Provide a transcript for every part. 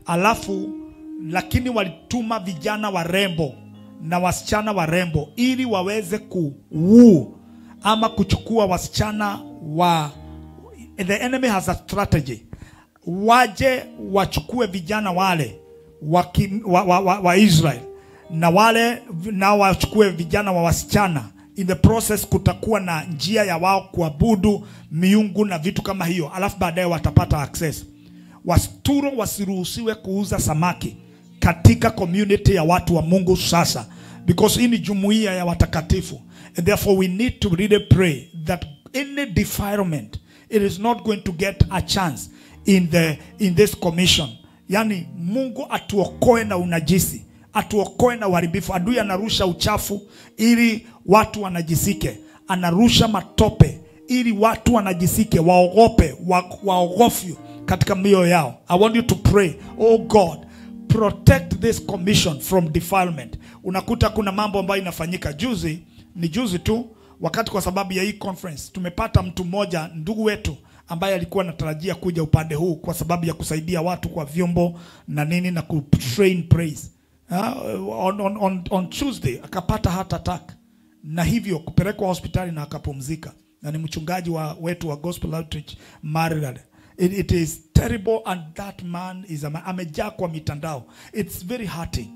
Alafu lakini walituma vijana warembo na wasichana warembo ili waweze kuwoo ama kuchukua wasichana wa. The enemy has a strategy. Waje wachukue vijana wale wa Israel na wale na wachukue vijana wa wasichana. In the process kutakuwa na njia ya wao kuabudu miungu na vitu kama hiyo, alafu baadaye watapata access. Wasturo wasiruhusiwe kuuza samaki katika community ya watu wa Mungu sasa, because hii ni jumuiya ya watakatifu. And therefore we need to really pray that any defilement, it is not going to get a chance in this commission. Yani Mungu atuokoe na unajisi, atuokoe na uharibifu. Adui anarusha uchafu ili watu wanajisike, anarusha matope ili watu wanajisike, waogope, waogofyu katika mioyo yao. I want you to pray, oh God, protect this commission from defilement. Unakuta kuna mambo ambayo inafanyika. Juzi, ni juzi tu, wakati kwa sababu ya hii conference, tumepata mtu mmoja, ndugu wetu, ambaye alikuwa anatarajia kuja upande huu kwa sababu ya kusaidia watu kwa vyombo na nini na kutrain praise. On Tuesday akapata heart attack na hivyo kupelekwa hospitali na akapumzika. Na ni mchungaji wetu wa Gospel Outreach Maryland. It is terrible, and that man is amejaa kwa mitandao. It's very hurting.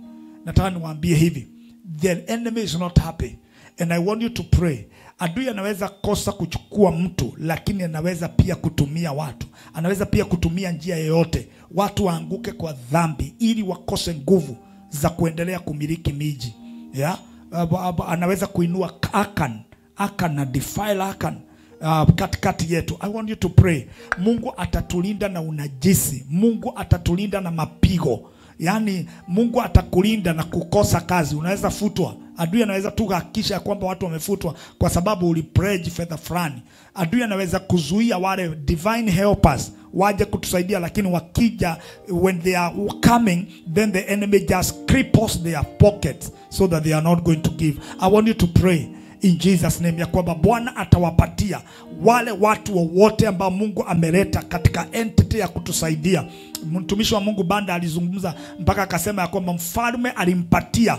Nataka niwaambie hivi, the enemy is not happy, and I want you to pray. Adui anaweza kosa kuchukua mtu, lakini anaweza pia kutumia watu. Anaweza pia kutumia njia yoyote watu waanguke kwa dhambi ili wakose nguvu za kuendelea kumiliki miji. Yeah? Anaweza kuinua Akan na defile Akan katikati yetu. I want you to pray. Mungu atatulinda na unajisi. Mungu atatulinda na mapigo. Yani Mungu atakulinda na kukosa kazi. Unaweza futwa. Adui anaweza tu kuhakikisha kwamba watu wamefutwa kwa sababu ulipledge fedha fulani. Adui anaweza kuzuia wale divine helpers waje kutusaidia, lakini wakija, when they are coming, then the enemy just cripples their pockets so that they are not going to give. I want you to pray in Jesus name ya kwamba Bwana atawapatia wale watu wote ambao Mungu ameleta katika entity ya kutusaidia. Mtumishi wa Mungu Banda alizungumza mpaka akasema ya kwamba mfalme alimpatia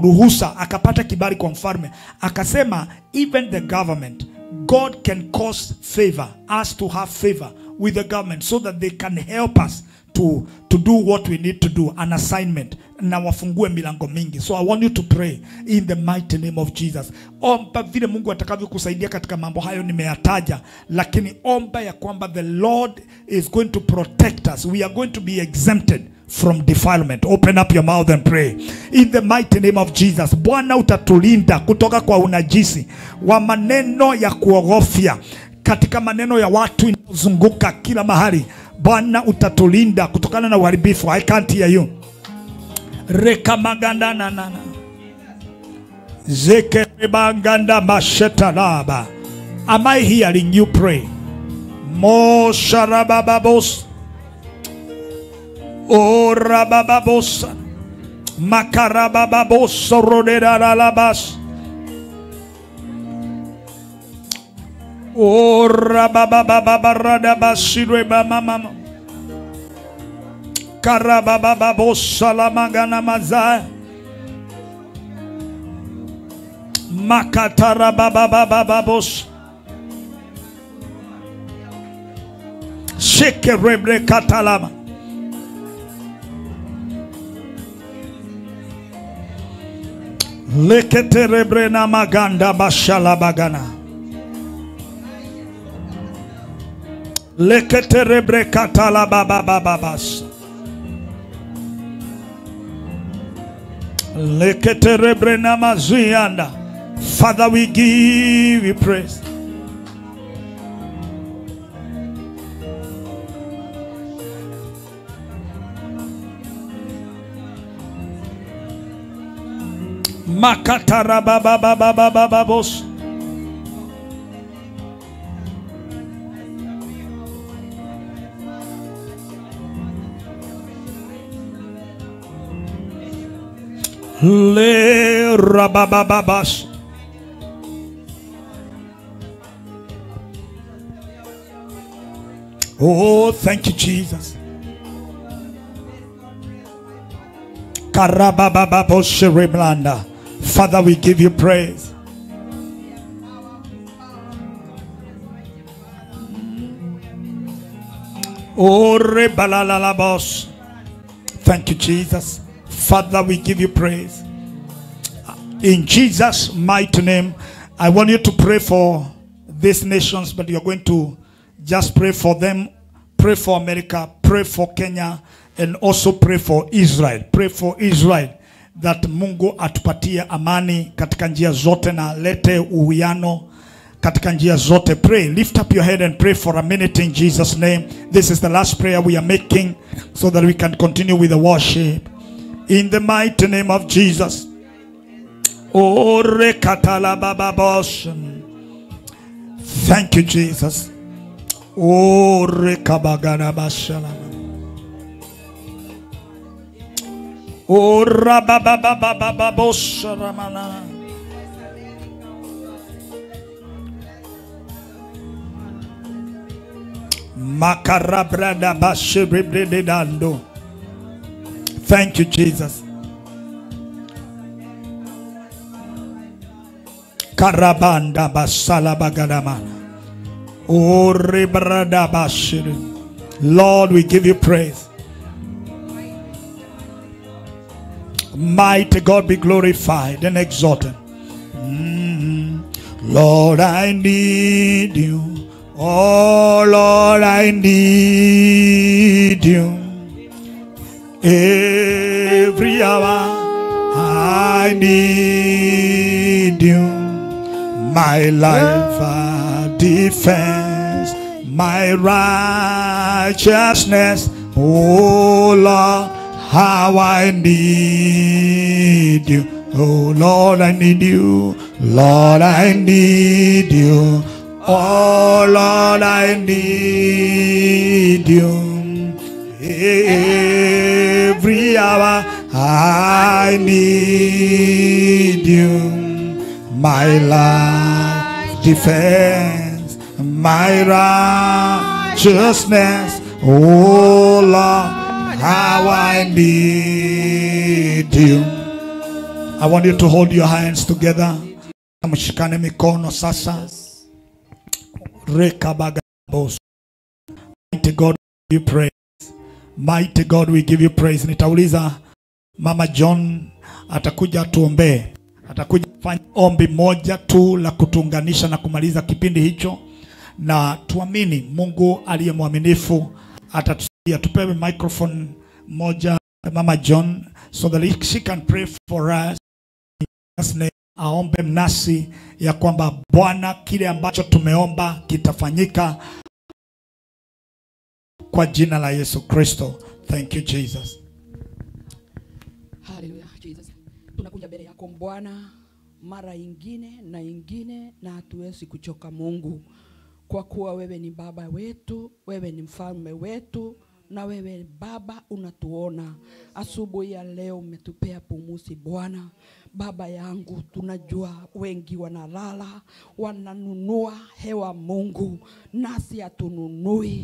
ruhusa, akapata kibali kwa mfalme. Akasema even the government, God can cause favor, us to have favor with the government so that they can help us to do what we need to do, an assignment, na wafungue milango mingi. So I want you to pray in the mighty name of Jesus. Omba vile Mungu atakavyokusaidia katika mambo hayo nimeyataja, lakini omba ya kwamba the Lord is going to protect us. We are going to be exempted from defilement. Open up your mouth and pray in the mighty name of Jesus. Bwana utatulinda kutoka kwa unajisi wa maneno ya kuogofya, katika maneno ya watu inazunguka kila mahali. Bwana utatulinda kutokana na uharibifu. I can't hear you. Rekamaganda na na na. Zekerebanganda mashetalaba. Am I hearing you pray? Mo sharabababos. O rabababos. Makarabababos roderalabas. O rababababaradabasirwe mama. Karabababos salamagana mazaya. Makatarabababababos. Shekerebre katalama. Leketerebre na maganda bashalabagana. Leketerebre katalababababas. Leketerebre na mazianda. Father, we give you praise. Makatarababababababos. Le rababababas. Oh, thank you, Jesus. Karababababoshereblanda. Father, we give you praise. Thank you, Jesus. Father, we give you praise. In Jesus' mighty name, I want you to pray for these nations, but you're going to just pray for them. Pray for America, pray for Kenya, and also pray for Israel. Pray for Israel that Mungu atupatie amani katika njia zote na alete uwiano katika njia zote. Pray, lift up your head and pray for a minute in Jesus' name. This is the last prayer we are making so that we can continue with the worship. In the mighty name of Jesus. Thank you, Jesus. Thank you, Jesus. Karabanda basala bagadamana. Lord, we give you praise. Mighty God, be glorified and exalted. Lord, I need you. Oh, Lord, I need you. Every hour I need you. My life a defense, my righteousness. Oh, Lord, how I need you. Oh, Lord, I need you. Lord, I need you. Oh, Lord, I need you. Every hour I need you. My life defense, my righteousness. Oh, Lord, how I need you. I want you to hold your hands together. Mshikane mikono sasa. Mighty God, we give you praise. Mighty God, we give you praise. Nitauliza Mama John atakuja tuombee. Atakuja kufanya ombi moja tu la kutunganisha na kumaliza kipindi hicho, na tuamini Mungu aliye mwaminifu atatusaidia. Tupewe microphone moja Mama John so that she can pray for us. Aombe mnasi ya kwamba Bwana kile ambacho tumeomba kitafanyika kwa jina la Yesu Kristo. Thank you, Jesus. Hallelujah, Jesus. Tunakuja mbele yako Bwana mara ingine na ingine, na hatuwezi kuchoka Mungu, kwa kuwa wewe ni baba wetu, wewe ni mfalme wetu, na wewe Baba unatuona. Asubuhi ya leo umetupea pumuzi Bwana. Baba yangu, tunajua wengi wanalala, wananunua hewa Mungu, nasi hatununui.